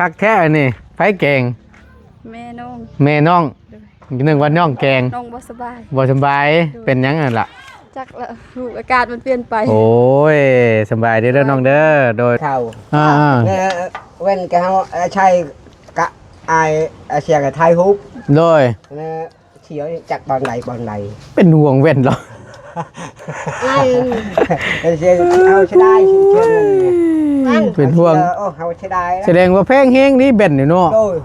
ຄັກແທ້ອັນນີ້ ໃຜແກງ? ແມ່ນ້ອງ ແມ່ນ້ອງ ໂດຍ ນຶກວ່ານ້ອງແກງ ນ້ອງບໍ່ສະບາຍ ບໍ່ສະບາຍ ໂດຍ ເປັນຫຍັງຫັ້ນລະ? ຈັກລະ ຮູ້ອາກາດມັນປ່ຽນໄປ ໂອ້ຍ ສະບາຍດີເດີນ້ອງເດີ ໂດຍ ເຂົ້າ ອ່າໆ ແມ່ນກະເຮົາ ເອີ ໃຊ້ກະອາຍ ເອີ ສຽງກະຖ່າຍຮູບ ໂດຍ ແມ່ ສຽວຈັກບ່ອນໃດບ່ອນໃດ ເປັນຫ່ວງແວ່ນເນາະ ເອົາເສຍດາຍ ເປັນຫ່ວງ ເອົາເສຍດາຍ ສະແດງວ່າແພງແຮງນີ້ແວ່ນນີ້ເນາະ ໂດຍ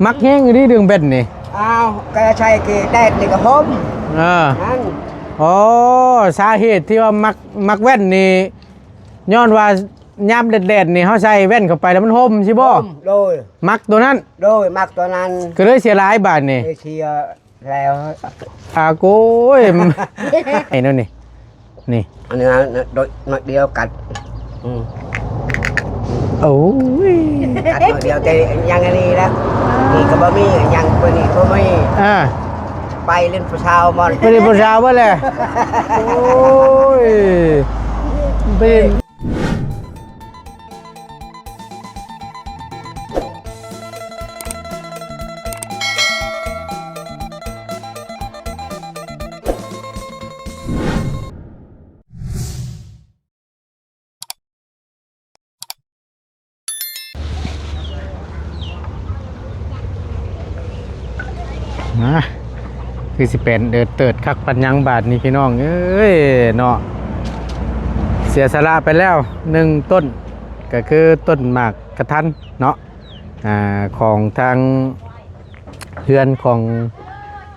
ມັກແຮງອີ່ຫຼີເລື່ອງແວ່ນນີ້ ອ້າວ ກະໃສ່ກະແດດນີ້ກະຫົ່ມ ເອີ ນັ້ນ ອໍ ສາເຫດທີ່ວ່າມັກ ມັກແວ່ນນີ້ ຍ້ອນວ່າຍາມແດດໆນີ້ເຮົາໃສ່ແວ່ນເຂົ້າໄປແລ້ວມັນຫົ່ມຊີ້ບໍ່? ຫົ່ມ ໂດຍ ມັກໂຕນັ້ນ ໂດຍ ມັກໂຕນັ້ນ ກະເລີຍເສຍຫຼາຍບາດນີ້ ເສຍ ແລ້ວ ອາໂກຍ ໄອ້ໂນນນີ້ ນີ້ ອັນນີ້ນະ ໜ້ອຍ ໜ້ອຍດຽວກັດ ອືມ ໂອ້ຍ ກັດໜ້ອຍດຽວ ແຕ່ຍັງອັນນີ້ແຫຼະ ນີ້ກະບໍ່ມີ ຍັງເພິ່ນນີ້ບໍ່ມີ ອ່າ ໄປຫຼິ້ນຜູ້ສາວໝົດ ໄປຫຼິ້ນຜູ້ສາວໝົດແຫຼະ ໂອ້ຍ ໄປ ມາ ຄືຊິແປນເດີດເຕີດຄັກປານຫຍັງບາດນີ້ພີ່ນ້ອງເອີຍເນາະ ເສຍສະຫຼະໄປແລ້ວໜຶ່ງຕົ້ນ ກະຄືຕົ້ນໝາກກະທັນເນາະ ອ່າ ຂອງທາງເຮືອນຂອງ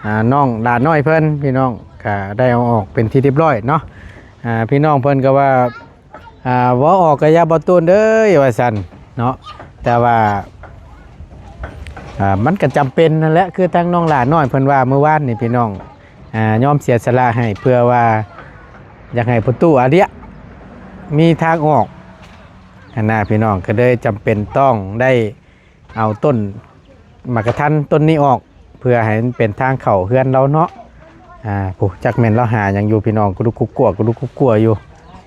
ອ່າ ນ້ອງຫຼານນ້ອຍເພິ່ນ ພີ່ນ້ອງກະໄດ້ເອົາອອກເປັນທີ່ຮຽບຮ້ອຍເນາະ ອ່າ ພີ່ນ້ອງເພິ່ນກະວ່າ ອ່າ ບໍ່ອອກກະຢ່າ ບໍ່ຕູນເອີຍ ວ່າຊັ້ນເນາະ ແຕ່ວ່າ ອ່າ ມັນກະຈຳເປັນຫັ້ນແຫຼະ ຄືທາງນ້ອງຫຼ້ານ້ອຍເພິ່ນວ່າມື້ວານນີ້ພີ່ນ້ອງ ອ່າ ຍອມເສຍສະຫຼະໃຫ້ ເພື່ອວ່າຢາກໃຫ້ພໍ່ຕູ້ອາເດຍມີທາງອອກຫັ້ນນະພີ່ນ້ອງ ກະເລີຍຈຳເປັນຕ້ອງໄດ້ ເອົາຕົ້ນໝາກກະທັນຕົ້ນນີ້ອອກ ເພື່ອໃຫ້ມັນເປັນທາງເຂົ້າເຮືອນລາວເນາະ ອ່າ ຜູ້ ຈັກແມ່ນລາວຫາຫຍັງຢູ່ພີ່ນ້ອງ ກຸລຸກກຸກົວ ກຸລຸກກຸກົວຢູ່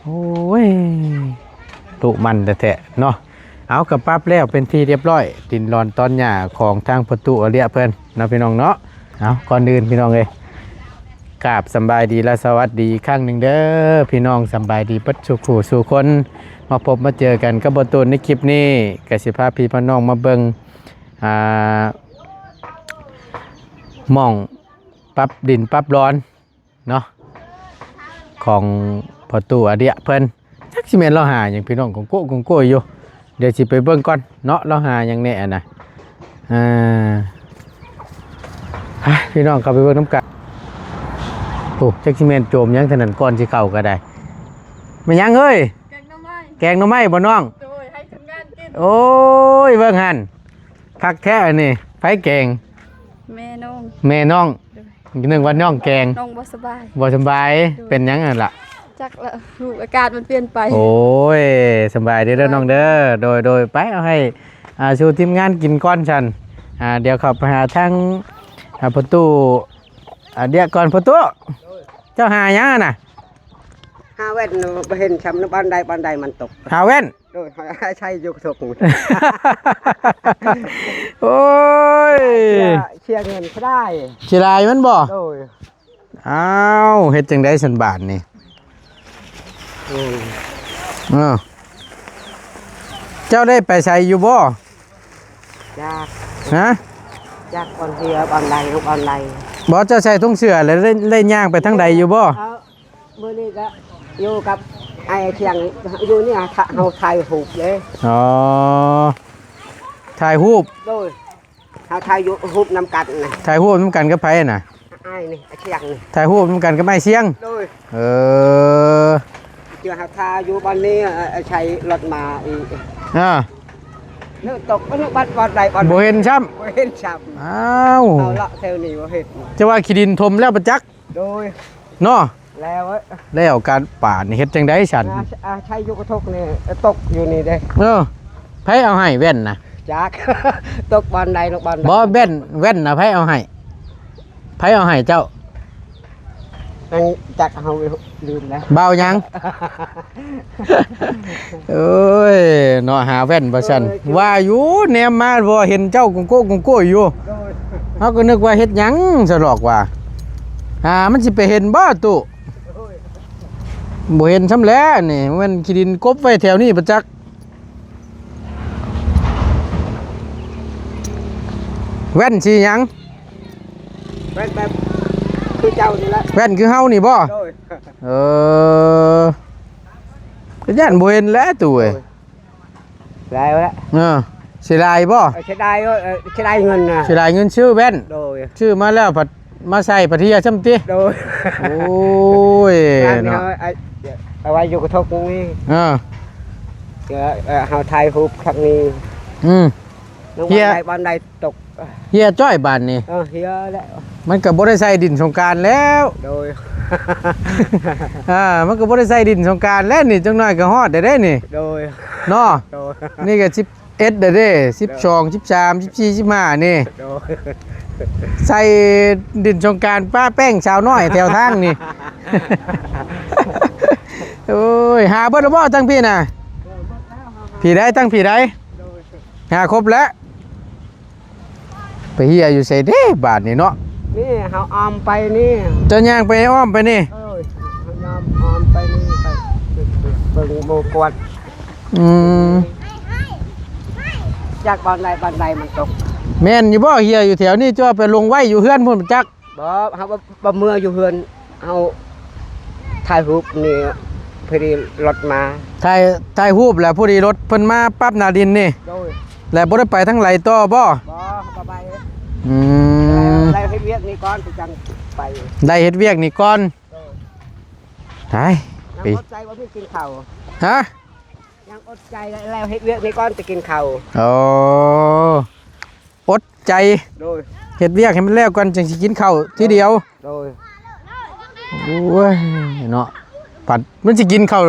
ໂອ້ຍ ດຸໝັ່ນແທ້ໆເນາະ ເອົາ ກະປັບແລ້ວເປັນທີ່ຮຽບຮ້ອຍ ດິນລອນຕອນຫຍ້າຂອງທາງພໍ່ຕູ້ອາເດຍເພິ່ນເນາະ ພີ່ນ້ອງເນາະ ເອົາ ກ່ອນອື່ນພີ່ນ້ອງເອີຍ ກາບສຳບາຍດີ ແລະ ສະຫວັດດີອີກຄັ້ງໜຶ່ງເດີພີ່ນ້ອງ ສຳບາຍດີເບິດສູ່ຜູ້ສູ່ຄົນ ມາພົບມາເຈີກັນກັບບ່າວຕູນໃນຄລິບນີ້ ກະຊິພາພີ່ພານ້ອງມາເບິ່ງ ອ່າ ໝ່ອງປັບດິນປັບລອນເນາະ ຂອງພໍ່ຕູ້ອາເດຍເພິ່ນ ຈັກຊິແມ່ນລາວຫາຫຍັງພີ່ນ້ອງ ກົງໂກະກົງໂກະຢູ່ ດຽວຊິໄປເບິ່ງກ່ອນເນາະ ລາວຫາຫຍັງແດ່ຫັ້ນນະ ອ່າ ໄປພີ່ນ້ອງເຂົ້າໄປເບິ່ງນຳກັນ ໂອ້ ຈັກຊິແມ່ນໂຈມຫຍັງທາງນັ້ນ ກ່ອນຊິເຂົ້າກະໄດ້ ແມ່ນຫຍັງເອີຍ? ແກງໜໍ່ໄມ້ ແກງໜໍ່ໄມ້ບໍ່ນ້ອງ? ໂດຍ ໃຫ້ທີມງານກິນ ໂອ້ຍ ເບິ່ງຫັ້ນ ຄັກແທ້ອັນນີ້ ໃຜແກງ? ແມ່ນ້ອງ ແມ່ນ້ອງ ໂດຍ ນຶກວ່ານ້ອງແກງ ນ້ອງບໍ່ສະບາຍ ບໍ່ສະບາຍ ໂດຍ ເປັນຫຍັງຫັ້ນລະ? ຈັກລະ ຮູ້ອາກາດມັນປ່ຽນໄປ ໂອ້ຍ ສະບາຍດີເດີນ້ອງເດີ ໂດຍ ໂດຍ ໄປເອົາໃຫ້ ອ່າ ສູ່ທີມງານກິນກ່ອນຊັ້ນ ອ່າ ດຽວເຂົ້າໄປຫາທາງ ອ່າ ພໍ່ຕູ້ ອ່າ ດຽວກ່ອນ ພໍ່ຕູ້ ເຈົ້າຫາຫຍັງຫັ້ນນະ? ຫາແວ່ນ ບໍ່ເຫັນຊ້ຳ ບ່ອນໃດບ່ອນໃດມັນຕົກ ຫາແວ່ນ ໂດຍ ໃຊ້ຢູ່ກະທົກ ໂອ້ຍ ເສຍເງິນກະໄດ້ ເສຍດາຍມັນບໍ່? ໂດຍ ອ້າວ ເຮັດຈັ່ງໃດຊັ້ນບາດນີ້? ອືມ ເອີ ເຈົ້າໄດ້ໄປໃສຢູ່ບໍ່? ຈັກ ຮະ? ຈັກບ່ອນເສຍບ່ອນໃດ ບ່ອນໃດ ບໍ່ ເຈົ້າໃສ່ຖົງເສື້ອແລ້ວໄດ້ ໄດ້ຍ່າງໄປທາງໃດຢູ່ບໍ່? ເອີ ມື້ນີ້ກະຢູ່ກັບອ້າຍຊຽງ ຢູ່ນີ້ ເຮົາຖ່າຍຮູບເດ້ ອໍ ຖ່າຍຮູບ ໂດຍ ເຮົາຖ່າຍຮູບນຳກັນນະ ຖ່າຍຮູບນຳກັນກັບໃຜນະ? ອ້າຍນີ້ ອ້າຍຊຽງນີ້ ຖ່າຍຮູບນຳກັນກັບອ້າຍຊຽງ ໂດຍ ເອີ ເຈົ້າ ເຮົາຖ່າຍຢູ່ບ່ອນນີ້ ໃຊ້ລົດມາອີກ ອ່າ ເນາະ ຕົກ ບໍ່ເຫັນຊ້ຳ ບໍ່ເຫັນຊ້ຳ ອ້າວ ເຮົາເລາະແຖວນີ້ບໍ່ເຫັນ ຈະວ່າຂີ້ດິນຖົມແລ້ວປະຈັກ ໂດຍ ເນາະ ແລ້ວ ແລ້ວການປານເຮັດຈັ່ງໃດຊັ້ນ? ອ່າ ອ່າ ໃຊ້ຢູ່ກະທົກນີ້ ຕົກຢູ່ນີ້ເດ້ ເອີ ໃຜເອົາໃຫ້ແວ່ນນະ? ຈັກ ຕົກບ່ອນໃດ ຕົກບ່ອນໃດ ບໍ່ ແວ່ນ ແວ່ນນະໃຜເອົາໃຫ້? ໃຜເອົາໃຫ້ເຈົ້າ? ຍັງຈັກ ເຮົາລືມແລ້ວ ບ່າວຫຍັງ? ໂອ້ຍ ເນາະ ຫາແວ່ນວ່າຊັ້ນ ເອີ ວ່າຢູ່ ແນມມາບໍ່ເຫັນເຈົ້າກົງໂກ້ກົງໂກ້ຢູ່ ໂດຍ ເຮົາກໍນຶກວ່າເຮັດຫຍັງຊະດອກວ່າ ຫາມັນຊິໄປເຫັນບໍ່ຕູ້? ໂດຍ ບໍ່ເຫັນຊ້ຳແຫຼະ ນີ້ແມ່ນຂີ້ດິນກົບໄວ້ແຖວນີ້ປະຈັກ. ແວ່ນສີຫຍັງ? ແວ່ນແບບຄືເຈົ້ານີ້ແຫຼະ ແວ່ນຄືເຮົານີ້ບໍ່? ໂດຍ ເອີ ກໍຢ້ານບໍ່ເຫັນແຫຼະຕູ້ເອີຍ ໂດຍ ຫຼາຍແລ້ວ ເອີ ເສຍດາຍບໍ່? ເອີ ເສຍດາຍ ເອີ ເສຍດາຍເງິນນະ ເສຍດາຍເງິນຊື້ແວ່ນ ໂດຍ ຊື້ມາແລ້ວພັດ ມາໃສ່ປະເທດຊ້ຳຕິ? ໂດຍ ໂອ້ຍ ເນາະ ເອົາໄວ້ຢູ່ກະທົກນີ້ ເອີ ເອີ ເຮົາຖ່າຍຮູບຄັ້ງນີ້ ອືມ ເຮຍ ບານໃດ ບານໃດຕົກ ເຮຍຈ້ອຍບາດນີ້ ເອີ ເຮຍແລ້ວ ມັນກໍບໍ່ໄດ້ໃສ່ດິນສົງການແລ້ວ ໂດຍ ອ່າ ມັນກໍບໍ່ໄດ້ໃສ່ດິນສົງການແລ້ວນີ້ ຈັກໜ້ອຍກໍຮອດໄດ້ເດ້ນີ້ ໂດຍ ເນາະ ໂດຍ ນີ້ກໍສິບ ເອັດແລ້ວເດ້ ສິບສອງ ສິບສາມ ສິບສີ່ ສິບຫ້າ ນີ້ ໂດຍ ໃສ່ດິນສົງການປະແປ້ງສາວນ້ອຍແຖວທາງນີ້ ໂອ້ຍ ຫາເບິດແລ້ວບໍ່ທາງພີ້ນະ? ພີ້ໃດ ທາງພີ້ໃດ? ໂດຍ ຫາຄົບແລ້ວ ໄປເຮຍຢູ່ໃສເດ້ບາດນີ້ເນາະ? ນີ້ເຮົາອ້ອມໄປນີ້ ເຈົ້າຍ່າງໄປອ້ອມໄປນີ້ ເອີ ເຮົາອ້ອມ ອ້ອມໄປນີ້ ໄປ ໄປເບິ່ງໝູ່ກວດ ອືມ ຈັກບ່ອນໃດບ່ອນໃດມັນຕົກ ແມ່ນຢູ່ບໍ່? ເຮຍຢູ່ແຖວນີ້ ເຈົ້າໄປລົງໄວ້ຢູ່ເຮືອນພຸ້ນຈັກ ບໍ່ ເຮົາບໍ່ ບໍ່ເມືອຢູ່ເຮືອນ ເຮົາຖ່າຍຮູບນີ້ ພໍດີລົດມາ ຖ່າຍ ຖ່າຍຮູບແລ້ວພໍດີລົດເພິ່ນມາປັບໜ້າດິນນີ້ ໂດຍ ແລ້ວບໍ່ໄດ້ໄປທາງໃດຕໍ່ບໍ່? ບໍ່ ບໍ່ໄປ ອືມ ໄດ້ເຮັດວຽກນີ້ກ່ອນ ຄືຈັ່ງໄປ ໄດ້ເຮັດວຽກນີ້ກ່ອນ ໂດຍ ໄປ ຍັງອົດໃຈບໍ່ມີກິນເຂົ້າ ຮະ? ຍັງອົດໃຈ ແລ້ວເຮັດວຽກນີ້ກ່ອນຈະກິນເຂົ້າ ອໍ ອົດໃຈ ໂດຍ ເຮັດວຽກໃຫ້ມັນແລ້ວກ່ອນ ຈັ່ງຊິກິນເຂົ້າທີດຽວ ໂດຍ ໂອ້ຍ ເນາະ ບັດມັນຊິກິນເຂົ້າ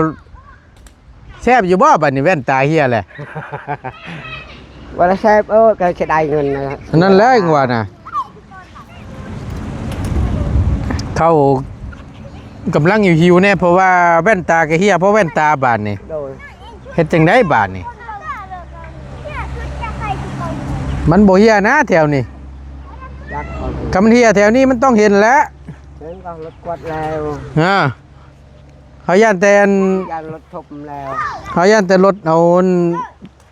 ແຊບຢູ່ບໍ່? ບັດນີ້ແວ່ນຕາເຮຍແຫຼະ ບໍ່ໄດ້ແຊບ ເອີ ກໍເສຍດາຍເງິນນະ ອັນນັ້ນແຫຼະ ວ່ານະ ເຂົ້າກຳລັງຫິວໆແດ່ ເພາະວ່າແວ່ນຕາກໍເຮຍ ເພາະແວ່ນຕາບາດນີ້ ໂດຍ ເຮັດຈັ່ງໃດບາດນີ້? ມັນບໍ່ເຮຍນະແຖວນີ້ ຈັກເຂົາ ຄັນມັນເຮຍແຖວນີ້ມັນຕ້ອງເຫັນແຫຼະ ເຫັນກໍລົດກວດແລ້ວ ຮະ ເຮົາຢ້ານແຕ່ອັນ ຢ້ານລົດທົບແລ້ວ ເຮົາຢ້ານແຕ່ລົດເອົາອັນ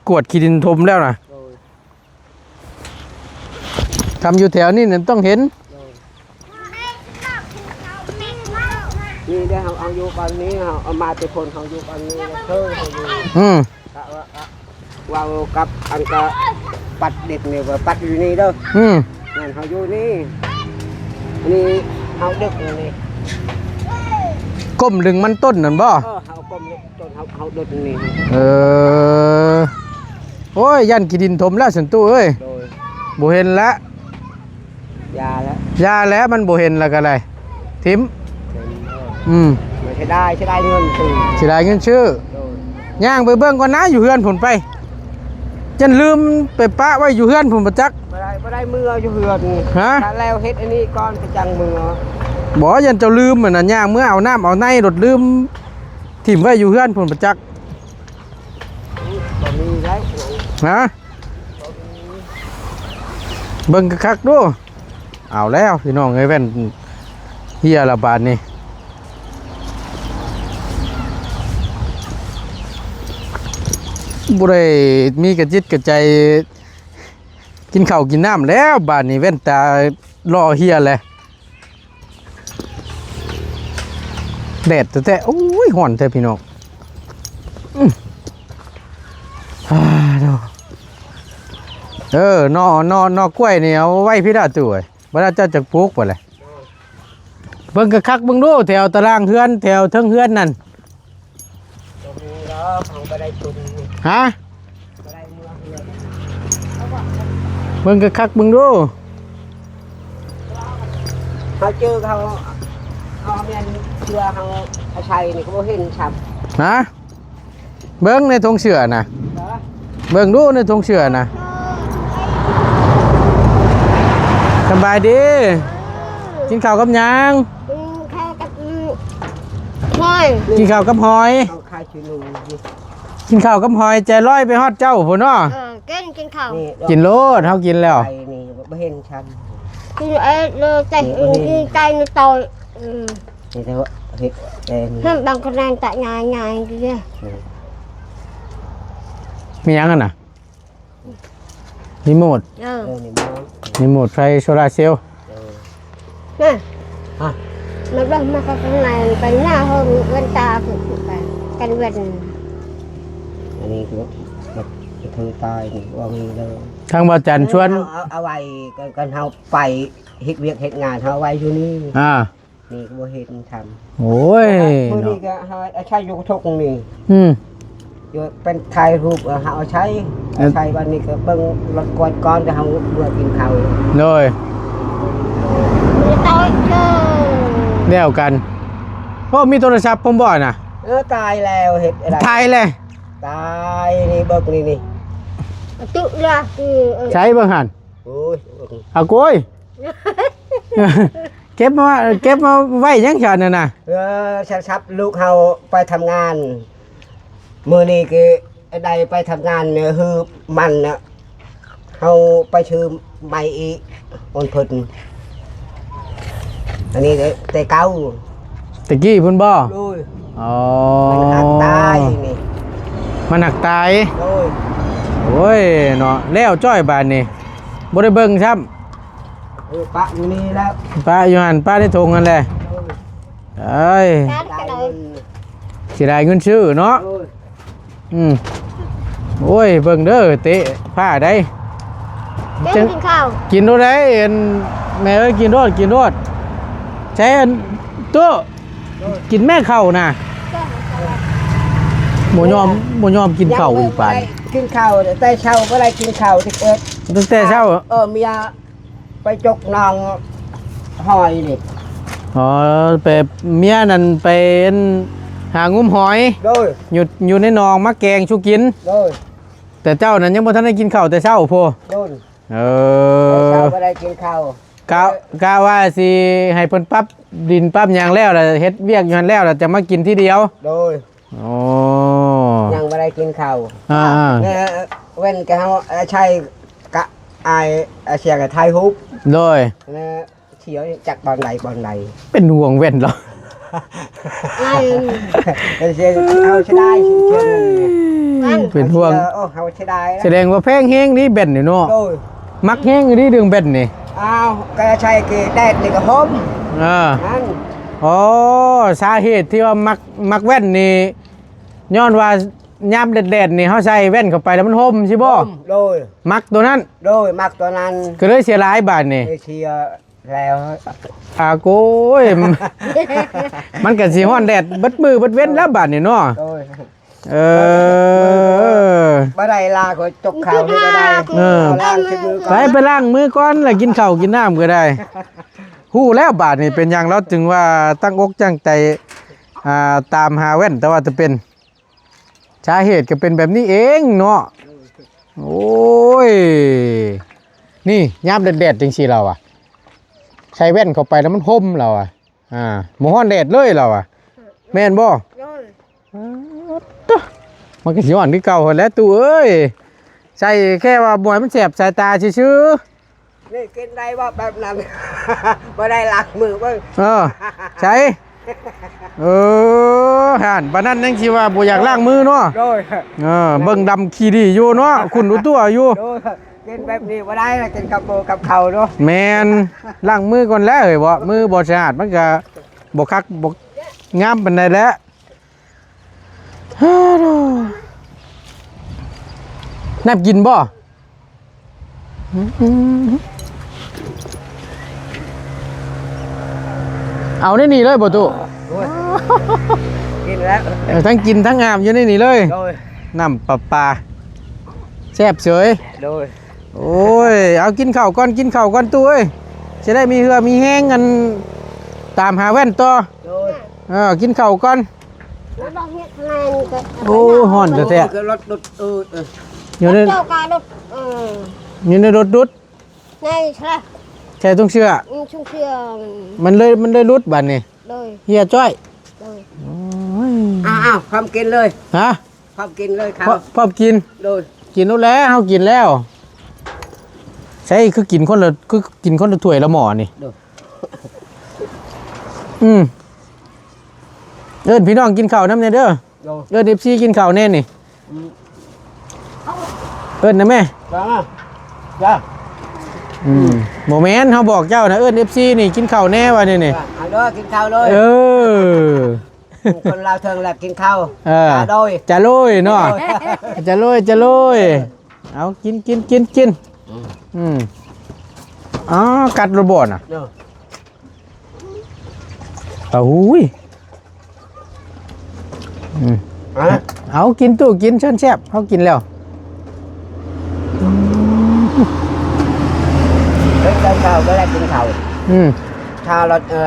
ກວດຂີ້ດິນຖົມແລ້ວນະ ໂດຍ ຄັນຢູ່ແຖວນີ້ນັ້ນຕ້ອງເຫັນ ໂດຍ ນີ້ເດ້ ເຮົາ ເຮົາຢູ່ບ້ານນີ້ ເຮົາເອົາມາແຕ່ພຸ້ນ ເຮົາຢູ່ບ້ານນີ້ ເຄີຍເຮົາຢູ່ ອືມ ກະວ່າ ກະເວົ້າກັບອັນກະປັດເດັກນີ້ວ່າປັດຢູ່ນີ້ເດີ ອືມ ນັ້ນເຮົາຢູ່ນີ້ ນີ້ເຮົາເດັກນີ້ ກົ້ມດຶງມັນຕົ້ນນັ້ນບໍ່? ເອີ ເຮົາກົ້ມ ເຮົາ ເຮົາດົດນີ້ ເອີ ໂອ້ຍ ຢ້ານຂີ້ດິນຖົມແລ້ວຊັ້ນຕູ້ເອີຍ ໂດຍ ບໍ່ເຫັນແລ້ວ ຢ່າແລ້ວ ຢ່າແລ້ວ ມັນບໍ່ເຫັນແລ້ວກໍໄດ້ ຖິ້ມ ຖິ້ມ ເອີ ອືມ ເສຍດາຍ ເສຍດາຍເງິນຊື້ ເສຍດາຍເງິນຊື້ ໂດຍ ຍ່າງໄປເບິ່ງກ່ອນນະ ຢູ່ເຮືອນພຸ້ນໄປ ຢ້ານລືມໄປປະໄວ້ຢູ່ເຮືອນພຸ້ນບໍ່ຈັກ ບໍ່ໄດ້ ບໍ່ໄດ້ເມືອຢູ່ເຮືອນ ຮະ ຖ້າແລ້ວເຮັດອັນນີ້ກ່ອນ ໄປຈັ່ງເມືອ ບໍ່ ຢ້ານເຈົ້າລືມຫັ້ນນະ ຍ່າງເມືອເອົານ້ຳເອົາໃນ ລົດລືມ ຖິ້ມໄວ້ຢູ່ເຮືອນພຸ້ນປະຈັກ ບໍ່ມີໄດ້ ຮະ ເບິ່ງຄັກໆດູ ເອົາແລ້ວພີ່ນ້ອງເອີຍ ແວ່ນເຮຍລະບາດນີ້ ບໍ່ໄດ້ມີກະຈິດກະໃຈ ກິນເຂົ້າກິນນ້ຳແລ້ວ ບາດນີ້ແວ່ນຕາຫຼໍ່ເຮຍແລ້ວ ແດດແທ້ໆ ໂອ້ຍ ຮ້ອນແທ້ພີ່ນ້ອງ ອືມ ອາ ໂທ້ ເອີ ໜໍ່ ໜໍ່ ໜໍ່ກ້ວຍນີ້ເອົາໄວ້ພີ້ລະຕູ້ເອີຍ ບໍ່ລະເຈົ້າຈັກປູກບໍ່ລະ ເບິ່ງຄັກໆເບິ່ງດູ ແຖວຕາລ່າງເຮືອນ ແຖວເທິງເຮືອນນັ້ນ ບໍ່ມີດອກ ເຮົາບໍ່ໄດ້ທຸນ ຮະ ບໍ່ໄດ້ເມືອເຮືອນ ເບິ່ງຄັກໆເບິ່ງດູ ເຮົາເຈີເຂົາ ເຮົາແມ່ນເຊື່ອເຮົາອາໄສນີ້ກໍບໍ່ເຫັນຊ້ຳ ຮະ ເບິ່ງໃນຖົງເສື້ອນະ ເບິ່ງດູໃນຖົງເສື້ອນະ ສະບາຍດີ ກິນເຂົ້າກັບຫຍັງ? ກິນເຂົ້າກັບ ຫອຍ ກິນເຂົ້າກັບຫອຍ ເອົາຂາຍຊິໜູ ກິນເຂົ້າກັບຫອຍ ໃຈລອຍໄປຮອດເຈົ້າພຸ້ນເນາະ. ເອີ ກິນ ກິນເຂົ້າ ນີ້ ກິນໂລດ ເຮົາກິນແລ້ວ ໄປນີ້ບໍ່ເຫັນຊັ້ນ ກິນເອດເລີຍ ໃຈ ນີ້ ກິນໃຈໃນໂຕຍ ອືມ ນີ້ແຕ່ວ່າເຮັດແຕ່ນີ້ ຫ້າມບາງຄະແນນຕະຍາຍໆ ເດີ ນີ້ ມີຫຍັງຫັ້ນນະ? ຣີໂມດ ເອີ ເອີ ຣີໂມດ ຣີໂມດໄຟໂຊລາເຊວ ເອີ ນະ ຮະ ມາເບິ່ງ ມາກັບຂ້າງໃນ ໄປໜ້າຫ້ອງເວັນຕາ ຄືກັນເວັນ ອັນນີ້ຄື ຄືຕາຍນີ້ ວ່າມີເດີ ທາງບ່າວຈັນຊວນ ເອົາ ເອົາໄວ້ ກັນ ກັນເຮົາໄປເຮັດວຽກເຮັດງານ ເຮົາໄວ້ຢູ່ນີ້ ອ່າ ນີ້ກໍບໍ່ເຫັນທຳ ໂອ້ຍ ມື້ນີ້ ເນາະ ກໍເຮົາອາໄສຢູ່ກະທົງນີ້ ອືມ ຢູ່ເປັນຖ່າຍຮູບ ເອີ ເຮົາອາໄສ ເອີ ອາໄສ ບັດນີ້ກໍເບິ່ງລົດກວດກ່ອນ ແຕ່ເຮົາເມືອກິນເຂົ້າ ໂດຍ ແລ້ວກັນ ໂອ້ ມີໂທລະສັບພ້ອມບໍ່ນະ? ເອີ ຕາຍແລ້ວ ເຮັດອະໄລ ຕາຍແລ້ວ ຕາຍ ນີ້ເບິ່ງນີ້ ນີ້ ຕຸລະ ໃສເບິ່ງຫັ້ນ ໂອ້ຍ ອາໂກຍ ເກັບມາ ເກັບມາໄວ້ຫຍັງຊັ້ນນະ? ເອີ ໂທລະສັບລູກເຮົາໄປທຳງານ ມື້ນີ້ກໍໄດ້ໄປທຳງານ ເອີ ຄືມັນນະ ເຮົາໄປຊື້ໃໝ່ອີກ ໂອນເພິ່ນ ອັນນີ້ແຕ່ເກົ່າ ແຕ່ກີ້ພຸ້ນບໍ່? ໂດຍ ອໍ ມັນຫັກຕາຍນີ້ ມັນຫັກຕາຍ ໂດຍ ໂອ້ຍເນາະ ແລ້ວຈ້ອຍບາດນີ້ ບໍ່ໄດ້ເບິ່ງຊ້ຳ ເອີ ປະຢູ່ນີ້ແລ້ວ ປະຢູ່ຫັ້ນ ປະໃນຖົງຫັ້ນແຫຼະ ໂດຍ ເອີຍ ເສຍດາຍເງິນ ເສຍດາຍເງິນຊື້ເນາະ ໂດຍ ອືມ ໂອ້ຍ ເບິ່ງເດີ ເຕະຜ້າໄດ໋ ເຈົ້າກິນເຂົ້າ ກິນໂລດໄດ໋ ອັນ ແມ່ເອີຍ ກິນໂລດ ກິນໂລດ ໃຊ້ອັນ ຕູ້ ໂດຍ ກິນແມ່ເຂົ້ານະ ບໍ່ຍອມ ບໍ່ຍອມກິນເຂົ້າອີກປານ ກິນເຂົ້າ ແຕ່ເຊົ້າບໍ່ໄດ້ກິນເຂົ້າ ຕັ້ງແຕ່ເຊົ້າ ເອີ ເມຍ ໄປຈົກໜອງຫອຍນີ້ ອໍ ໄປ ເມຍນັ້ນໄປຫາງຸ້ມຫອຍ ໂດຍ ຢູ່ ຢູ່ໃນໜອງມາແກງສູ່ກິນ ໂດຍ ແຕ່ເຈົ້ານັ້ນຍັງບໍ່ທັນໄດ້ກິນເຂົ້າແຕ່ເຊົ້າພຸ້ນ ໂດຍ ເອີ ແຕ່ເຊົ້າບໍ່ໄດ້ກິນເຂົ້າ ກະ ກະວ່າຊິໃຫ້ເພິ່ນປັບດິນປັບຫຍັງແລ້ວ ແລ້ວເຮັດວຽກຢູ່ຫັ້ນແລ້ວ ແລ້ວຈະມາກິນທີດຽວ ໂດຍ ອໍ ຍັງບໍ່ໄດ້ກິນເຂົ້າ ອ່າໆ ແມ່ເວັ້ນກະເຮົາ ອາໄຊກະອາຍ ອາສຽງກະຖ່າຍຮູບ ໂດຍ ແມ່ທ່ຽວຈັກບ່ອນໃດບ່ອນໃດ ເປັນຫ່ວງແວ່ນເນາະ ເປັນຫ່ວງ ເອີ ເຮົາເສຍດາຍ ສະແດງວ່າແພງແຮງນີ້ແວ່ນນີ້ເນາະ ໂດຍ ມັກແຮງອີ່ຫຼີເລື່ອງແວ່ນນີ້ ອ້າວ ກະໃສ່ກະແດດນີ້ກະຫົ່ມ ເອີ ນັ້ນ ອໍ ສາເຫດທີ່ວ່າມັກ ມັກແວ່ນນີ້ ຍ້ອນວ່າຍາມແດດໆນີ້ ເຮົາໃສ່ແວ່ນເຂົ້າໄປແລ້ວມັນຫົ່ມຊີ້ບໍ່? ຫົ່ມ ໂດຍ ມັກໂຕນັ້ນ ໂດຍ ມັກໂຕນັ້ນ ກໍເລີຍເສຍຫຼາຍບາດນີ້ ເລີຍເສຍແລ້ວ ອາໂກຍ ມັນກໍຊິຮ້ອນແດດເບິດມື້ເບິດເວັນແລ້ວບາດນີ້ເນາະ ໂດຍ ເອີ ບໍ່ໄດ້ລາກໍຈົກເຂົ້ານີ້ກໍໄດ້ ເອີ ລ້າງມືກ່ອນ ໄປ ໄປລ້າງມືກ່ອນ ແລ້ວກິນເຂົ້າກິນນ້ຳກໍໄດ້ ຮູ້ແລ້ວບາດນີ້ ເປັນຫຍັງລາວຈຶ່ງວ່າຕັ້ງອົກຕັ້ງໃຈ ອ່າ ຕາມຫາແວ່ນ ແຕ່ວ່າຈະເປັນ ສາເຫດກໍເປັນແບບນີ້ເອງເນາະ ໂອ້ຍ ນີ້ຍາມແດດໆຈັ່ງຊີ້ລາວວ່າ ໃສ່ແວ່ນເຂົ້າໄປແລ້ວມັນຫົ່ມລາວວ່າ ອ່າ ບໍ່ຮ້ອນແດດເລີຍລາວວ່າ ແມ່ນບໍ່? ໂດຍ ອາ ໂຕ ມັນກໍຊິຮ້ອນຄືເກົ່າຫັ້ນແຫຼະຕູ້ເອີຍ ໃສ່ແຄ່ວ່າບໍ່ໃຫ້ມັນແສບສາຍຕາຊື່ໆ. ນີ້ກິນໄດ້ບໍ່ແບບນັ້ນ? ບໍ່ໄດ້ລ້າງມືເບິ່ງ ເອີ ໃສ ເອີ ຫັ້ນ ປານນັ້ນຍັງຊິວ່າບໍ່ຢາກລ້າງມືເນາະ ໂດຍ ເອີ ເບິ່ງດຳຂີ້ດີຢູ່ເນາະ ຂຸ້ນອຸຕົວຢູ່ ໂດຍ ກິນແບບນີ້ບໍ່ໄດ້ລະ ກິນກັບໝູກັບເຂົ້າເນາະ ແມ່ນ ລ້າງມືກ່ອນແຫຼະເອີຍ ບໍ່ ມືບໍ່ສະອາດ ມັນກະບໍ່ຄັກ ບໍ່ງາມປານໃດແຫຼະ. ນ້ຳກິນບໍ່? ເອົາໃນນີ້ເລີຍບໍ່ຕູ້? ໂອ້ຍ ກິນແລ້ວ ເອີ ທັງກິນທັງອາບຢູ່ໃນນີ້ເລີຍ ໂດຍ ນ້ຳປະປາ ແຊບເສີຍ ໂດຍ ໂອ້ຍ ເອົາກິນເຂົ້າກ່ອນ ກິນເຂົ້າກ່ອນຕູ້ເອີຍ ຊິໄດ້ມີເຫື່ອມີແຮງ ອັນ ຕາມຫາແວ່ນຕໍ່ ໂດຍ ເອີ ກິນເຂົ້າກ່ອນ ໂອ້ຍ ຮ້ອນແທ້ໆ ລົດດຸດ ເອີ ເອີ ຢູ່ໃນ ລົດເຈົ້າກະລົດ ເອີ ຢູ່ໃນລົດດຸດ ໃນ ໃສ່ ໃສ່ຖົງເສື້ອ ອືມ ຖົງເສື້ອ ມັນເລີຍ ມັນເລີຍຫຼຸດບາດນີ້ ໂດຍ ເຫື່ອຈ້ອຍ ໂດຍ ອືມ ອ້າວໆ ພ້ອມກິນເລີຍ ຮະ? ພ້ອມກິນເລີຍເຂົາ ພ້ອມ ພ້ອມກິນ ໂດຍ ກິນໂລດແລ້ວ ເຮົາກິນແລ້ວ. ໃຊ່ ຄືກິນຄົນລະ ຄືກິນຄົນລະຖ້ວຍລະໝໍ້ນີ້ ໂດຍ ອືມ ເອີ້ນພີ່ນ້ອງກິນເຂົ້ານຳແດ່ເດີ. ໂດຍ ເອີ້ນເອັຟຊີກິນເຂົ້າແດ່ນີ້ ອືມ ເອີ້ນນະແມ່ ຈ້າ ຈ້າ ອືມ ບໍ່ແມ່ນ ເຮົາບອກເຈົ້ານະ ເອີ້ນເອັຟຊີນີ້ກິນເຂົ້າແດ່ວ່ານີ້ນີ້ ອ່າ ເອົາເດີ ກິນເຂົ້າເລີຍ ເອີ ຄົນລາວເທິງລະກິນເຂົ້າ ເອີ ຈ້າໂດຍ ຈ້າໂດຍເນາະ ໂດຍ ຈ້າໂດຍ ຈ້າໂດຍ ເອົາ ກິນ ກິນ ກິນ ກິນ ອືມ ອືມ ອໍ ກັດໂລດບໍ່ນະ ໂດຍ ເອົາ ຫຸຍ ອືມ ອ່ະ ເອົາ ກິນຕູ້ກິນ ເຊີນແຊບ ເຮົາກິນແລ້ວ ເຮັດແຕ່ເຊົ້າບໍ່ໄດ້ກິນເຂົ້າ ອືມ ຖ້າລະ ເອີ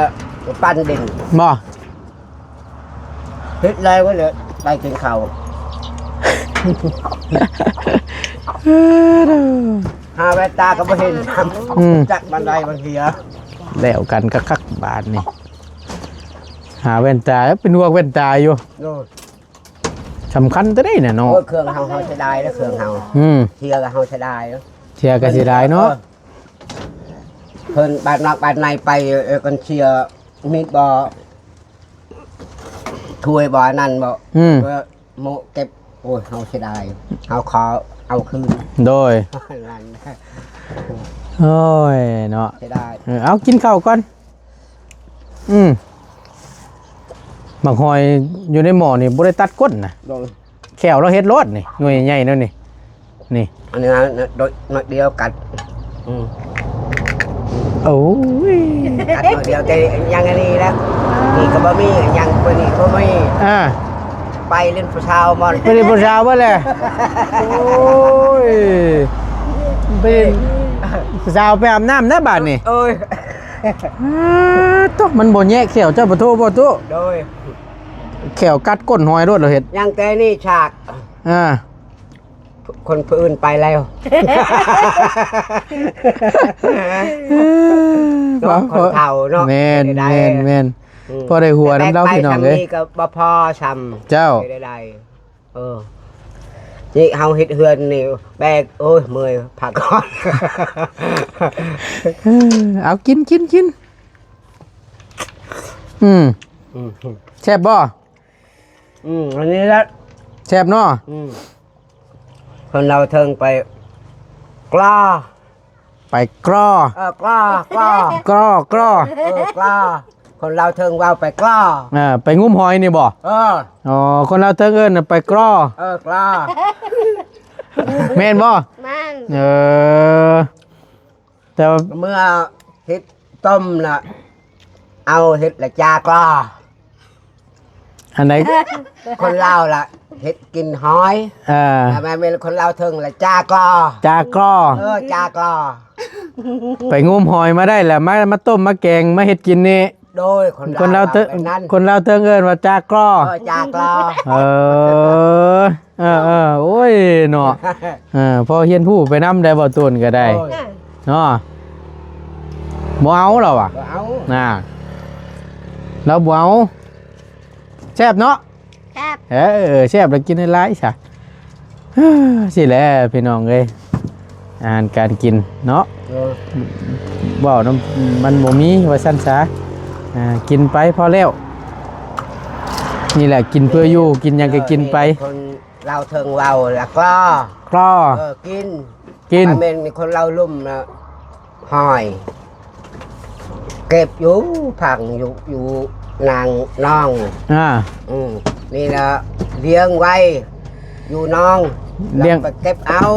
ປັ່ນດິນ ບໍ່ ເຮັດແລ້ວເວີ້ຍ ໄດ້ກິນເຂົ້າ ຫາແວ່ນຕາກໍບໍ່ເຫັນ ອືມ ຈັກມັນໄດ້ບາງເທື່ອ ແລ້ວກັນຄັກໆ ບາດນີ້ ຫາແວ່ນຕາ ເປັນຫ່ວງແວ່ນຕາຢູ່ ໂອ້ຍ ສຳຄັນແຕ່ໃດນະເນາະ ໂອ້ຍ ເຄື່ອງເຮົາ ເຮົາເສຍດາຍເດີ ເຄື່ອງເຮົາ ອືມ ເສຍກໍເຮົາເສຍດາຍ ເສຍກໍເສຍດາຍເນາະ ເອີ ເພິ່ນບາດນອກບາດໃນໄປ ເອີ ກັນເສຍມີດບໍ່ ຖ້ວຍບໍ່ ອັນນັ້ນບໍ່ ອືມ ເອີ ໂມະເກັບ ໂອ້ຍ ເຮົາເສຍດາຍ ເຮົາຂໍເອົາຄືນ ໂດຍ ນັ້ນ ໂອ້ຍເນາະ ເສຍດາຍ ເອີ ເອົາ ກິນເຂົ້າກ່ອນ ອືມ ໝາກຫອຍຢູ່ໃນໝໍ້ນີ້ບໍ່ໄດ້ຕັດກົ້ນນະ ໂດຍ ແຂ້ວລາວເຮັດໂລດນີ້ ໜ່ວຍໃຫຍ່ແນວນີ້ ນີ້ ອັນນີ້ນະ ໂດຍ ໜ້ອຍດຽວກັດ ອືມ ໂອ້ຍ ກັດໜ້ອຍດຽວ ແຕ່ຍັງອັນນີ້ແລ້ວ ນີ້ກໍບໍ່ມີ ຍັງເບິ່ງນີ້ກໍບໍ່ມີ ອ່າ ໄປຫຼິ້ນຜູ້ສາວໝົດ ໄປຫຼິ້ນຜູ້ສາວໝົດແຫຼະ ໂອ້ຍ ໄປຫຼິ້ນຜູ້ສາວໄປອາບນ້ຳນະບາດນີ້ ໂອ້ຍ ອາ ໂທ້ ມັນບໍ່ແຍະແຂ້ວເຈົ້າ ປະໂທ ບໍ່ຕູ້ ໂດຍ ແຂ້ວກັດກົ້ນຫອຍໂລດ ລາວເຮັດ ຍັງແຕ່ນີ້ສາກ ອ່າ ຄົນຜູ້ອື່ນໄປແລ້ວ ເນາະ ຄົນເຖົ້າເນາະ ແມ່ນ ແມ່ນ ອືມ ພໍໄດ້ຫົວນຳລາວ ແຕ່ແບກໄປ ພີ່ນ້ອງເອີຍ ສ່ຳນີ້ກໍບໍ່ພໍສ່ຳ ເຈົ້າ ເຮັດໄດ້ ເອີ ນີ້ເຮົາເຮັດເຮືອນນີ້ແບກ ໂອ້ຍ ເມື່ອຍ ພັກກ່ອນ ເອົາ ກິນ ກິນ ກິນ ອືມ ອືມ ແຊບບໍ່? ອືມ ອັນນີ້ລະ ແຊບເນາະ ອືມ ຄົນລາວເທິງໄປກລໍ ໄປກລໍ ເອີ ກລໍ ກລໍ ກລໍ ກລໍ ເອີ ກລໍ ຄົນລາວເທິງເວົ້າໄປກລໍ ເອີ ໄປງຸ້ມຫອຍນີ້ບໍ່? ເອີ ອໍ ຄົນລາວເທິງເອີ້ນໄປກລໍ ເອີ ກລໍ ແມ່ນບໍ່? ແມ່ນ ເອີ ແຕ່ວ່າເມື່ອເຮັດຕົ້ມລະ ເອົາເຮັດລະຈາກລໍ ອັນໃດ? ຄົນລາວລະເຮັດກິນຫອຍ ເອີ ແມ່ນຄົນລາວເທິງລະຈາກລໍ ຈາກລໍ ເອີ ຈາກລໍ ໄປງຸ້ມຫອຍມາໄດ້ລະ ມາ ມາຕົ້ມມາແກງມາເຮັດກິນນີ້ ໂດຍ ຄົນລາວ ຄົນລາວເທິງເອີ້ນວ່າຈາກລໍ ເອີ ຈາກລໍ ເອີ ເອີໆ ໂອ້ຍເນາະ ເອີ ພໍຮຽນຮູ້ໄປນຳໄດ້ ບໍ່ຕູນກໍໄດ້ ໂດຍ ເນາະ ບໍ່ເອົາລາວວ່າ ບໍ່ເອົາ ນາ ລາວບໍ່ເອົາ ແຊບເນາະ ແຊບ ເອີ ແຊບແລ້ວກິນຫຼາຍໆຊະ ຊີ້ແຫຼະພີ່ນ້ອງເອີຍ ອາຫານການກິນເນາະ ເອີ ເວົ້ານຳມັນບໍ່ມີວ່າຊັ້ນຊະ ອ່າ ກິນໄປພໍແລ້ວ ນີ້ແຫຼະ ກິນເພື່ອຢູ່ ກິນຫຍັງກໍກິນໄປ ເອີ ຄົນລາວເທິງເວົ້າລະກລໍ ກລໍ ເອີ ກິນ ກິນ ຖ້າແມ່ນຄົນລາວລຸ່ມນະ ຫອຍ ເກັບຢູ່ ຝັງຢູ່ ຢູ່ນາງນອງ ອ່າ ອືມ ນີ້ລະລ້ຽງໄວ້ຢູ່ໜອງ ລ້ຽງ ແລ້ວໄປເກັບເອົາ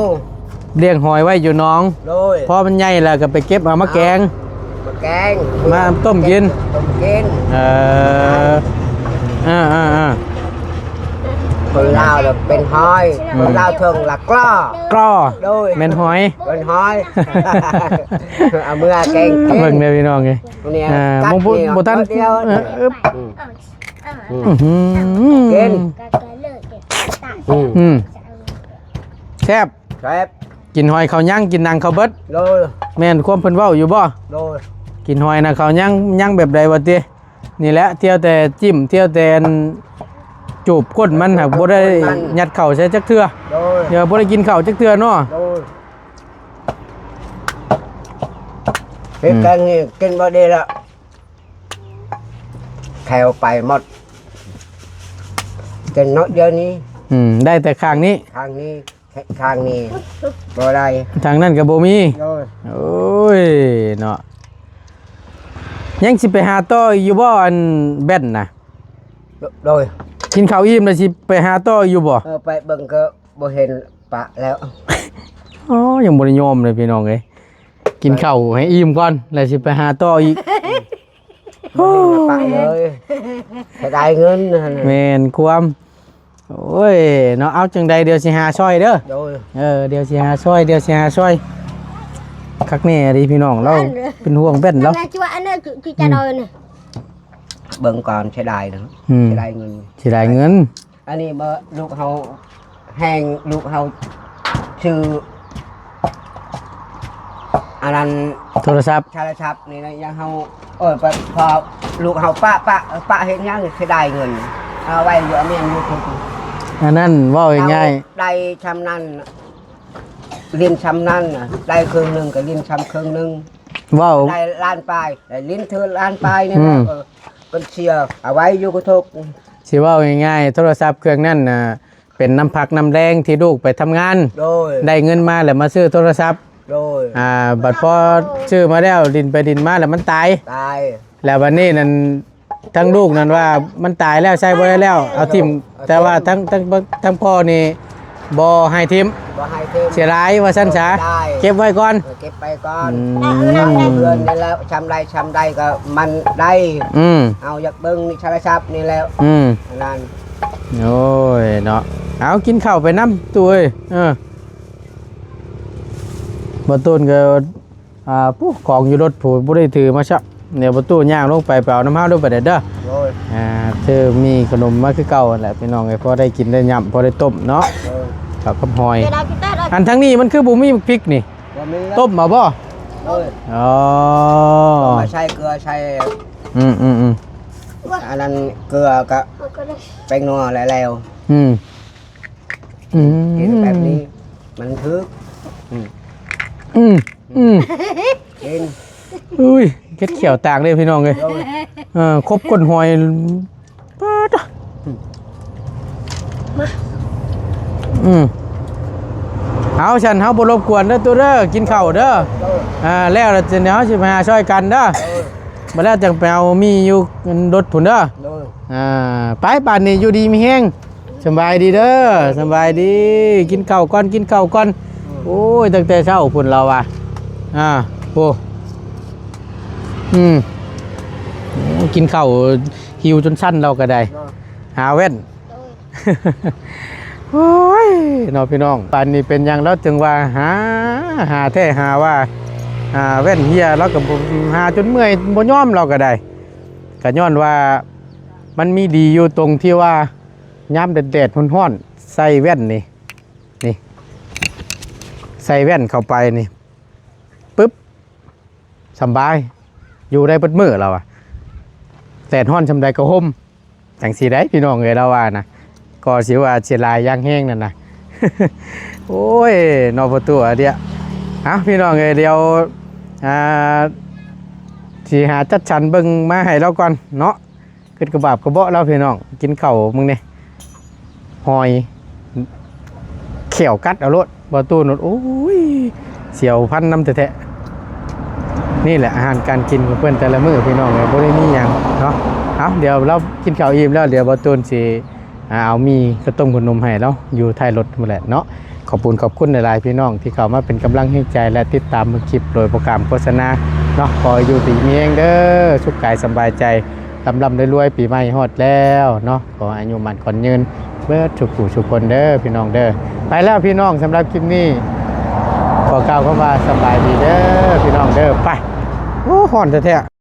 ລ້ຽງຫອຍໄວ້ຢູ່ໜອງ ໂດຍ ພໍມັນໃຫຍ່ແລ້ວກໍໄປເກັບເອົາມາແກງ ມາແກງ ມາຕົ້ມກິນ ຕົ້ມກິນ ເອີ ອ່າໆໆ ຄົນລາວລະເປັນຫອຍ ອືມ ຄົນລາວເທິງລະກລໍ ກລໍ ໂດຍ ແມ່ນຫອຍ ເປັນຫອຍ ເອົາເມືອແກງກິນ ເບິ່ງເດີພີ່ນ້ອງເອີຍ ນີ້ ອ່າ ບໍ່ ບໍ່ທັນ ເອີ ອືມ ກິນ ອືມ ອືມ ແຊບ ແຊບ ກິນຫອຍເຂົ້າຍັງ ກິນໜັງເຂົ້າເບິດ ໂດຍ ແມ່ນຄວາມເພິ່ນເວົ້າຢູ່ບໍ່? ໂດຍ ກິນຫອຍນະເຂົ້າຍັງ ຍັງແບບໃດວ່າຕິ? ນີ້ແຫຼະ ທ່ຽວແຕ່ຈິ້ມ ທ່ຽວແຕ່ອັນ ຈູບກົ້ນມັນຫາກບໍ່ໄດ້ ມັນ ຍັດເຂົ້າໃສ່ຈັກເທື່ອ. ໂດຍ ເອີ ບໍ່ໄດ້ກິນເຂົ້າຈັກເທື່ອເນາະ. ໂດຍ ເຮັດ ອືມ ແກງນີ້ກິນບໍ່ໄດ້ລະ ແຖວໄປໝົດ ກິນເນາະດຽວນີ້. ອືມ ໄດ້ແຕ່ຂ້າງນີ້ ຂ້າງນີ້ ຂ້າງນີ້ບໍ່ໄດ້ ທາງນັ້ນກໍບໍ່ມີ. ໂດຍ ໂອ້ຍເນາະ ຍັງຊິໄປຫາຕໍ່ອີກຢູ່ບໍ່ ອັນແວ່ນນະ? ໂດຍ ກິນເຂົ້າອີ່ມແລ້ວຊິໄປຫາຕໍ່ອີກຢູ່ບໍ່? ເອີ ໄປເບິ່ງກໍບໍ່ເຫັນປະແລ້ວ. ອໍ ຍັງບໍ່ໄດ້ຍອມເລີຍພີ່ນ້ອງເອີຍ ກິນເຂົ້າໃຫ້ອີ່ມກ່ອນ ແລ້ວຊິໄປຫາຕໍ່ອີກ. ບໍ່ເຫັນປະເລີຍ ເສຍດາຍເງິນ. ແມ່ນຄວາມ ໂອ້ຍເນາະ ເອົາຈັ່ງໃດດຽວຊິຫາຊ່ອຍເດີ. ໂດຍ ເອີ ດຽວຊິຫາຊ່ອຍ ດຽວຊິຫາຊ່ອຍ. ຄັກແນ່ເດພີ່ນ້ອງ ລາວເປັນຫ່ວງແວ່ນລາວ. ອັນນັ້ນ ເບິ່ງກ່ອນ ເສຍດາຍເນາະ. ອືມ ເສຍດາຍເງິນ ເສຍດາຍເງິນ. ອັນນີ້ບໍ່ ລູກເຮົາແຮງ ລູກເຮົາຊື້ ອັນນັ້ນ ໂທລະສັບ ໂທລະສັບນີ້ນະ ຢ່າງເຮົາ ເອີ ພໍລູກເຮົາປະ ປະ ປະເຮັດຫຍັງ ເສຍດາຍເງິນ ເອົາໄວ້ຢູ່ ແມ່ນຢູ່. ອັນນັ້ນເວົ້າງ່າຍໆ ເຮົາໄດ້ຊ່ຳນັ້ນ ຫຼິ້ນຊ່ຳນັ້ນ ໄດ້ເຄິ່ງໜຶ່ງກໍຫຼິ້ນຊ່ຳເຄິ່ງໜຶ່ງ. ເວົ້າ ໄດ້ລ້ານປາຍ ໄດ້ຫຼິ້ນເທື່ອລ້ານປາຍນີ້ແຫຼະ. ອືມ ເອີ ເພິ່ນເສຍ ເອົາໄວ້ຢູ່ກະທົກ. ຊິເວົ້າງ່າຍໆ ໂທລະສັບເຄື່ອງນັ້ນນະ ເປັນນ້ຳພັກນ້ຳແຮງທີ່ລູກໄປທຳງານ. ໂດຍ ໄດ້ເງິນມາແລ້ວມາຊື້ໂທລະສັບ. ໂດຍ ອ່າ ບັດພໍຊື້ມາແລ້ວ ຫຼິ້ນໄປຫຼິ້ນມາແລ້ວມັນຕາຍ ຕາຍ ແລ້ວບັດນີ້ນັ້ນ ທັງລູກນັ້ນວ່າມັນຕາຍແລ້ວ ໃຊ້ບໍ່ໄດ້ແລ້ວ ເອົາຖິ້ມ. ເອົາຖິ້ມ ແຕ່ວ່າທັງ ທັງ ທັງພໍ່ນີ້ບໍ່ໃຫ້ຖິ້ມ ບໍ່ໃຫ້ຖິ້ມ ເສຍຫຼາຍວ່າຊັ້ນສາ ເສຍດາຍ ເກັບໄວ້ກ່ອນ ເອີ ເກັບໄປກ່ອນ. ອືມ ເຮືອນນີ້ແຫຼະ ຊ່ຳໃດຊ່ຳໃດກໍມັນໄດ້. ອືມ ເຮົາຢາກເບິ່ງນີ້ ໂທລະສັບນີ້ແຫຼະ. ອືມ ນັ້ນ ໂອ້ຍເນາະ ເອົາກິນເຂົ້າໄປນຳຕູ້ເອີຍ. ເອີ ບໍ່ຕູນກໍ ອ່າ ປູ້ ຂອງຢູ່ລົດຜູ້ບໍ່ໄດ້ຖືມາຊະ ດຽວບໍ່ຕູ້ຍ່າງລົງໄປ ໄປເອົານຳເຮົາເດີ ໄປເດີ. ໂດຍ ອ່າ ຖືມີຂະໜົມມາຄືເກົ່າຫັ້ນແຫຼະພີ່ນ້ອງເອີຍ ພໍໄດ້ກິນໄດ້ຫຍ້ຳ ພໍໄດ້ຕົ້ມເນາະ. ໂດຍ ເຂົ້າກັບຫອຍ. ອັນທາງນີ້ມັນຄືບໍ່ມີໝາກພິກນີ້? ບໍ່ມີລະ ຕົ້ມເອົາບໍ່? ໂດຍ ອໍ ຕົ້ມມາໃສ່ເກືອໃສ່ ອືມໆໆ ອັນນັ້ນເກືອກະແປ້ງນົວແລ້ວ. ອືມ ອືມ ກິນແບບນີ້ມັນຖືກ. ອືມ ອືມ ອືມ ກິນ ອຸ້ຍ ເກັດຂຽວຕາກເດ້ພີ່ນ້ອງເອີຍ. ໂດຍ ເອີ ຄົບກົ້ນຫອຍ ປາດ ມາ ອືມ ເອົາຊັ້ນ ເຮົາບໍ່ລົບກວນເດີຕູ້ເດີ ກິນເຂົ້າເດີ. ໂດຍ ອ່າ ແລ້ວລະ ດຽວເຮົາຊິໄປຫາຊ່ອຍກັນເດີ. ໂດຍ ບັດແລ້ວຈັ່ງໄປເອົາໝີ່ຢູ່ລົດພຸ້ນເດີ. ໂດຍ ອ່າ ໄປ ບາດນີ້ຢູ່ດີມີແຮງ. ສະບາຍດີເດີ ສະບາຍດີ ກິນເຂົ້າກ່ອນ ກິນເຂົ້າກ່ອນ. ອືມ ໂອ້ຍ ຕັ້ງແຕ່ເຊົ້າພຸ້ນລາວວ່າ ອ່າ ໂອ້ ອືມ ໂອ້ ກິນເຂົ້າ ຫິວຈົນສັ່ນລາວກໍໄດ້. ເນາະ ຫາແວ່ນ. ໂດຍ ໂອ້ຍ ເນາະພີ່ນ້ອງ ປານນີ້ເປັນຫຍັງລາວຈຶ່ງວ່າຫາ ຫາແທ້ຫາວ່າ ອ່າ ແວ່ນເຮຍ ລາວກໍບໍ່ ຫາຈົນເມື່ອຍ ບໍ່ຍອມລາວກໍໄດ້. ກໍຍ້ອນວ່າມັນມີດີຢູ່ຕົງທີ່ວ່າ ຍາມແດດໆ ຮ້ອນໆ ໃສ່ແວ່ນນີ້ ນີ້ ໃສ່ແວ່ນເຂົ້າໄປນີ້ ປຶບ ສຳບາຍ ຢູ່ໄດ້ເບິດມື້ລາວວ່າ ແດດຮ້ອນສ່ຳໃດກໍຫົ່ມ ຈັ່ງຊີ້ໄດ໋ພີ່ນ້ອງເອີຍ ລາວວ່ານະ. ກໍຊິວ່າເສຍຫຼາຍຢ່າງແຮງນັ້ນນະ. ໂອ້ຍ ເນາະ ບໍ່ຕົວເດະ. ເອົາ ພີ່ນ້ອງເອີຍ ດຽວ ອ່າ ຊິຫາຈັດສັນເບິ່ງມາໃຫ້ລາວກ່ອນເນາະ. ຄິດກະບາບກະເບາະລາວພີ່ນ້ອງ ກິນເຂົ້າມື້ນີ້ ຫອຍ ແຂ້ວກັດເອົາໂລດ ບໍ່ຕູ້ໂນດ. ໂອ້ຍ ສຽວພັນນຳແທ້ໆ. ນີ້ແຫຼະອາຫານການກິນຂອງເພິ່ນແຕ່ລະມື້ພີ່ນ້ອງເອີຍ ບໍ່ໄດ້ມີຫຍັງເນາະ. ເອົາ ດຽວລາວກິນເຂົ້າອີ່ມແລ້ວ ດຽວບໍ່ຕູນຊິ ອ່າ ເອົາໝີ່ ເຂົ້າຕົ້ມ ຂະໜົມໃຫ້ລາວຢູ່ທ້າຍລົດພຸ້ນແຫຼະເນາະ. ຂອບຄຸນ ຂອບຄຸນຫຼາຍໆ ພີ່ນ້ອງທີ່ເຂົ້າມາເປັນກຳລັງແຮງໃຈ ແລະ ຕິດຕາມເບິ່ງຄລິບໂດຍບໍ່ຂ້າມໂຄສະນາເນາະ. ຂໍໃຫ້ຢູ່ດີມີແຮງເດີ ສຸກກາຍສະບາຍໃຈ ລ່ຳໆລວຍໆ ປີໃໝ່ຮອດແລ້ວເນາະ. ຂໍອາຍຸໝັ້ນຂວັນຍືນເບິດທຸກຜູ້ທຸກຄົນເດີ ພີ່ນ້ອງເດີ. ໄປແລ້ວພີ່ນ້ອງ ສຳລັບຄລິບນີ້ ຂໍກ່າວຄຳວ່າສະບາຍດີເດີ ພີ່ນ້ອງເດີ. ໄປ ໂອ້ ຮ້ອນແທ້ໆ.